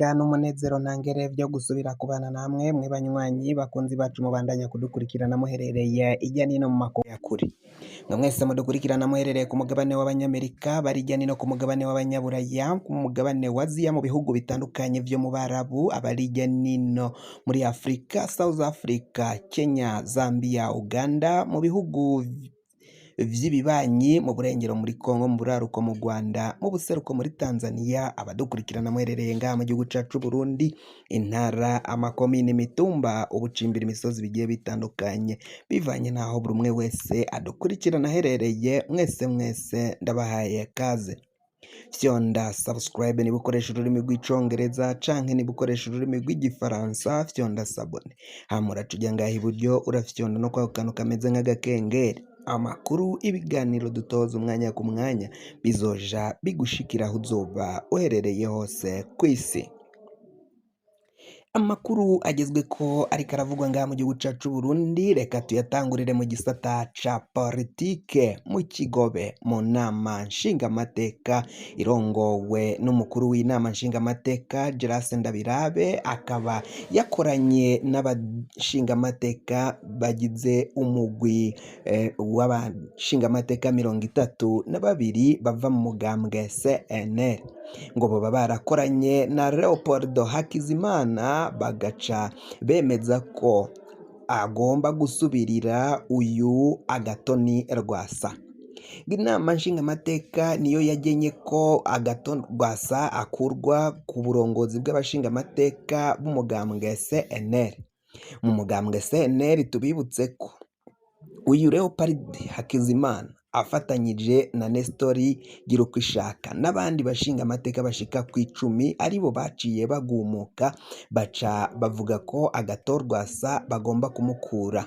Iteka n'umunezero ntangere vyo gusubira kubana namwe mwe banywanyi bakunzi bacu mubandanya kudukurikirana muherereye irya nino mu makungu ya kure. Mwe mwese mudukurikirana muherereye ku mugabane w'abanyamerika, bari irya nino ku mugabane w'abanyaburaya, ku mugabane wa Aziya, mu bihugu bitandukanye vyo mu Barabu, abari irya nino muri Afrika, South Africa, Kenya, Zambia, Uganda, mu bihugu vy'ibibanyi, mu burengero muri Kongo, mu buraruko mu Rwanda, mu buseruko muri Tanzania, abadukurikirana muherereye ngaha mu gihugu cacu Burundi, intara, amakomine, imitumba, ubucimbira, imisozi bigiye bitandukanye, bivanye n'aho buri umwe wese adukurikirana aherereye, mwese mwese ndabahaye kaze. Fyonda subscribe niba ukoresha ururimi rw'icongereza, canke niba ukoresha ururimi rw'igifaransa fyonda s'abonner. Hama uraca uja ngaha iburyo, urafyonda no kwako kantu kameze nk'agakengeri. Amakuru, ibiganiro dutoza umwanya ku mwanya bizoja bigushikira aho uzoba uherereye hose kw'isi. Amakuru agezweko ariko aravugwa ngaha mu gihugu cacu Burundi, reka tuyatangurire mu gisata ca politike mu Kigobe, mu nama nshingamateka irongowe n'umukuru w'inama nshingamateka Gerase Ndabirabe, akaba yakoranye n'abashingamateka bagize umugwi w'abashingamateka 32 bava mu mugambwe CNL. Ngo boba barakoranye na Leopoldo Hakizimana, bagaca bemeza ko agomba gusubirira uyu Agatoni Rwasa. Inama nshingamateka niyo yagenye ko Agathon Rwasa akurwa ku burongozi bw'abashingamateka b'umugambwe CNL. Mu mugambwe CNL, tubibutse ko uyu Leopold Hakizimana afatanyije na Nestori Girukwishaka n'abandi bashingamateka bashika ku 10 aribo baciye bagumuka, baca bavuga ko Agathon Rwasa bagomba kumukura.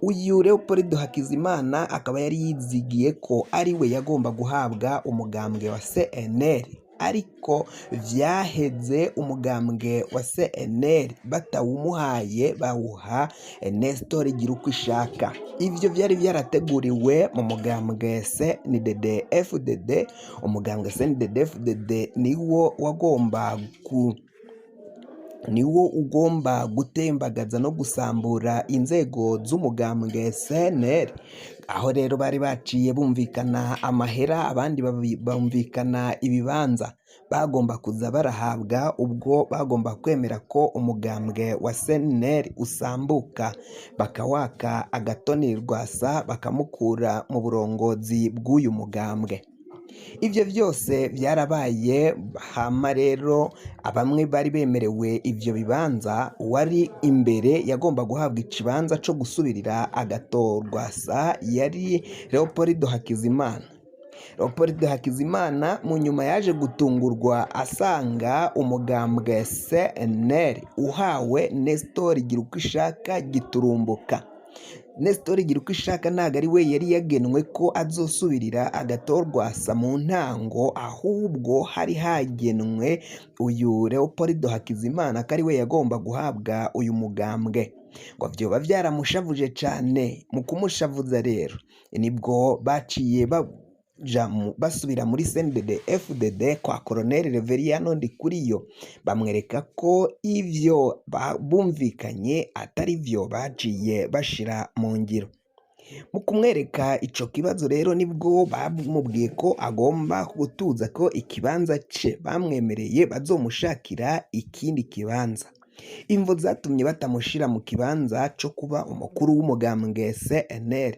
Uyu Leopold Hakizimana akaba yari yizigiye ko ari we yagomba guhabwa umugambwe wa CNL, ariko vyaheze umugambwe wa CNL batawumuhaye, bawuha Nestor Girukwishaka. Ivyo vyari vyarateguriwe mu mugambwe CNDD FDD. Umugambwe CNDD FDD niwo ugomba gutembagaza no gusambura inzego z'umugambwe CNL. Aho rero bari baciye bumvikana amahera, abandi bumvikana ibibanza bagomba kuza barahabwa, ubwo bagomba kwemera ko umugambwe wa CNL usambuka, bakawaka Agatoni Rwasa, bakamukura mu burongozi bw'uyu mugambwe. Ivyo vyose vyarabaye. Hama rero bamwe bari bemerewe ivyo bibanza, uwari imbere yagomba guhabwa ikibanza co gusubirira Agathon Rwasa yari Leopold Hakizimana. Leopold Hakizimana mu nyuma yaje gutungurwa asanga umugambwe CNL uhawe Nestor Girukwishaka giturumbuka. Nestor Girukwishaka ntabwo ari we yari yagenwe ko azosubirira Agathon Rwasa mu ntango, ahubwo hari hagenwe uyu Leopold Hakizimana ko ari we yagomba guhabwa uyu mugambwe. Ngo vyoba vyaramushavuje cane. Mu kumushavuza rero nibwo baciye basubira muri CNDD FDD kwa Colonel Reveriyano Ndikuriyo, bamwereka ko ivyo bumvikanye atari vyo baciye bashira mu ngiro. Mu kumwereka ico kibazo rero nibwo bamubwiye ko agomba gutuza, ko ikibanza ce bamwemereye bazomushakira ikindi kibanza. Imvo zatumye batamushira mu kibanza co kuba umukuru w'umugambwe CNL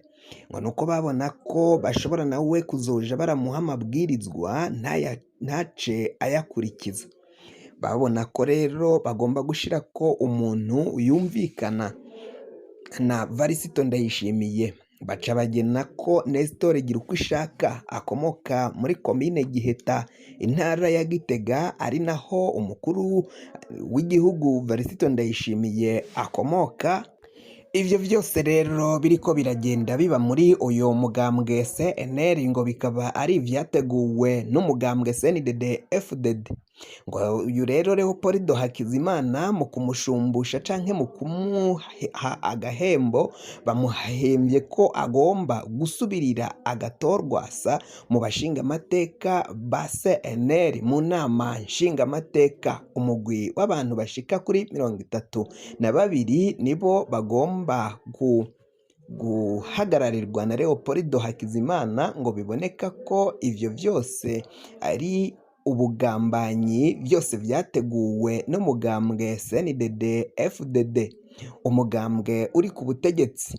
ngo nuko babona ko bashobora nawe kuzoja baramuha amabwirizwa ntace ayakurikiza. Babona ko rero bagomba gushira ko umuntu yumvikana na Varisito Ndayishimiye, baca bagena ko Nestor Girukwishaka akomoka muri komine Giheta, intara ya Gitega, ari naho umukuru w'igihugu Varisito Ndayishimiye akomoka. Ivyo vyose rero biriko biragenda biba muri uyu mugambwe CNL, ngo bikaba ari ivyateguwe n'umugambwe CNDD FDD. Ngo uyu rero Leopolido Hakizimana mu kumushumbusha canke mu kumuha agahembo, bamuhembye ko agomba gusubirira agatorwasa mu bashingamateka ba CNL mu nama nshingamateka. Umugwi w'abantu bashika kuri 32 nibo bagomba guhagararirwa na Leopolido Hakizimana. Ngo biboneka ko ivyo vyose ari ubugambanyi, byose vyateguwe n'umugambwe CNDD FDD, umugambwe uri ku butegetsi.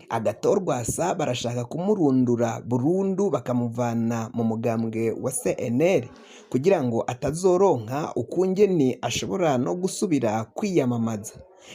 Agatorwasa barashaka kumurundura burundu, bakamuvana mu mugambwe wa CNL kugira ngo atazoronka ukungene ashobora no gusubira kwiyamamaza.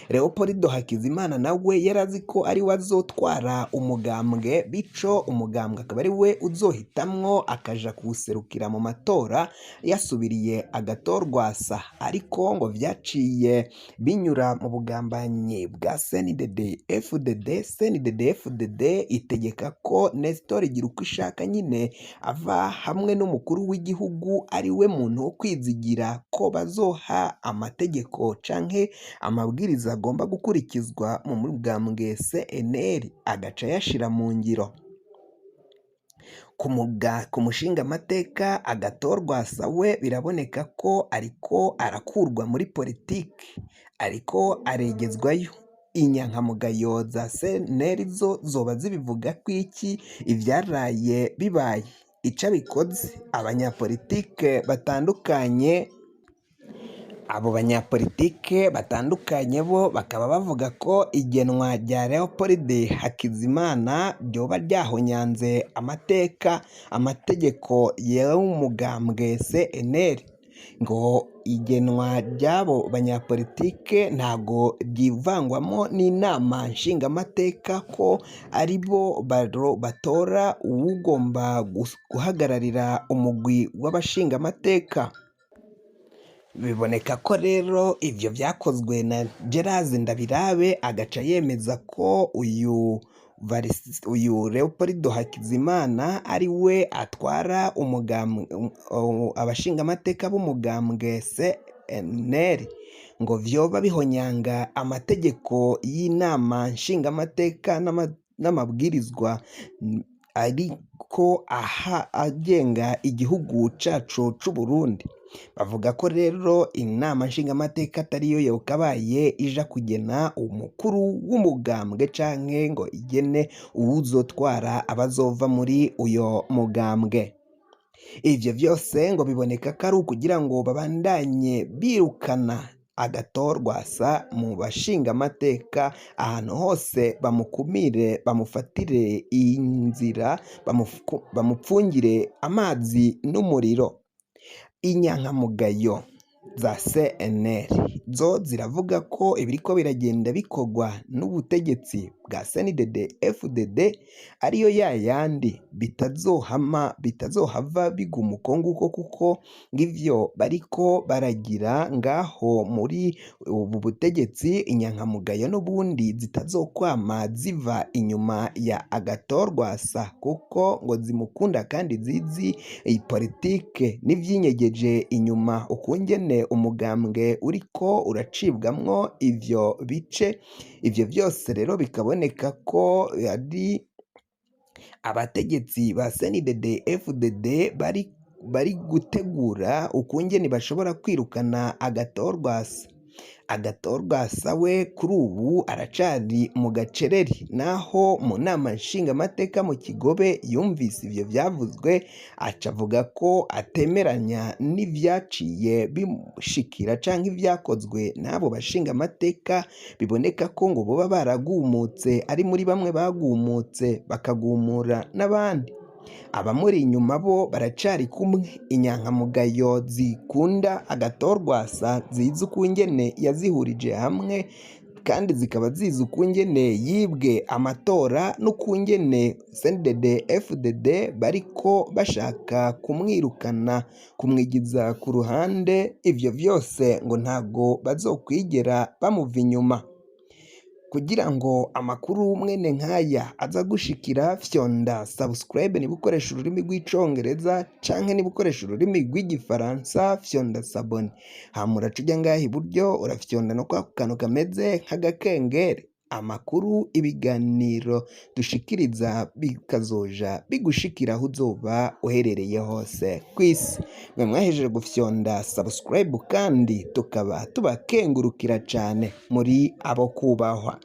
Leopolido Hakizimana nawe yarazi ko ari we azotwara umugambwe, bico umugambwe akaba ari we uzohitamwo akaja kuwuserukira mu matora yasubiriye agatorwasa. Ariko ngo vyaciye binyura mu bugambanyi bwa CNDD FDD. CNDD FDD itegeka ko Nestor Girukishaka nyine ava hamwe n'umukuru w'igihugu, ari we muntu wo kwizigira ko bazoha amategeko canke amabwiriza agomba gukurikizwa mu mugambwe CNL, agaca yashira mu ngiro. Ku mushingamateka agatorwasa we biraboneka ko ariko arakurwa muri politiki, ariko aregezwayo. Inyankamugayo za CNL zo zoba zibivuga kwiki ivyaraye bibaye? Ico bikoze, abanyapolitike batandukanye, abo banyapolitike batandukanye bo bakaba bavuga ko igenwa rya Leopold Hakizimana ryoba ryahonyanze amateka, amategeko y'umugambwe CNL. Ngo igenwa ry'abo banyapolitike ntago ryivangwamo n'inama nshingamateka, ko ari bo batora uwugomba guhagararira umugwi w'abashingamateka. Biboneka ko rero ivyo vyakozwe na Gerard Ndabirabe, agaca yemeza ko uyu Leopolido Hakizimana ari we atwara abashingamateka b'umugambwe CNL. Ngo vyoba bihonyanga amategeko y'inama nshingamateka n'amabwirizwa ariko aha agenga igihugu cacu c'u Burundi. Bavuga ko rero inama nshingamateka atariyo yokabaye ija kugena umukuru w'umugambwe canke ngo igene uwuzotwara abazova muri uyo mugambwe. Ivyo vyose ngo biboneka ko ari ukugira ngo babandanye birukana agatorwasa mu bashingamateka ahantu hose, bamukumire, bamufatire inzira, bamupfungire amazi n'umuriro. Inyankamugayo za CNL zo ziravuga ko ibiriko biragenda bikorwa n'ubutegetsi bwa CNDD FDD ariyo yayandi bitazohama, bitazohava biguma uko nguko, kuko ng'ivyo bariko baragira ngaho muri ubu butegetsi, inyankamugayo n'ubundi zitazokwama ziva inyuma ya agatorwasa, kuko ngo zimukunda kandi zizi iyi politike n'ivyinyegeje inyuma, ukungene umugambwe uriko uracibwamwo ivyo bice. Ivyo vyose rero bikaboneka ko ari abategetsi ba CNDD FDD bari gutegura ukungene bashobora kwirukana agatorwasa. Agatorwasa we kuri ubu aracari mu gacereri, naho mu nama nshingamateka mu Kigobe yumvise ivyo vyavuzwe, aca avuga ko atemeranya n'ivyaciye bimushikira canke ivyakozwe n'abo bashingamateka. Biboneka ko ngo boba baragumutse, ari muri bamwe bagumutse bakagumura n'abandi. Abamuri inyuma bo baracari kumwe. Inyankamugayo zikunda agatorwasa zizi ukungene yazihurije hamwe, kandi zikaba zizi ukungene yibwe amatora n'ukungene CNDD FDD bariko bashaka kumwirukana, kumwigiza ku ruhande. Ivyo vyose ngo ntago bazokwigera bamuva inyuma. Kugira ngo amakuru mwene nk'aya aza gushikira, fyonda subscribe niba ukoresha ururimi rw'Icongereza, canke niba ukoresha ururimi rw'Igifaransa fyonda s'abonner. Hama uraca uja ngaha iburyo, urafyonda no kwako kantu kameze nk'agakengeri, amakuru, ibiganiro dushikiriza bikazoja bigushikira aho uzoba uherereye hose kw'isi. Mwe mwahejeje gufyonda subscribe kandi tukaba tubakengurukira cane, muri abo kubahwa.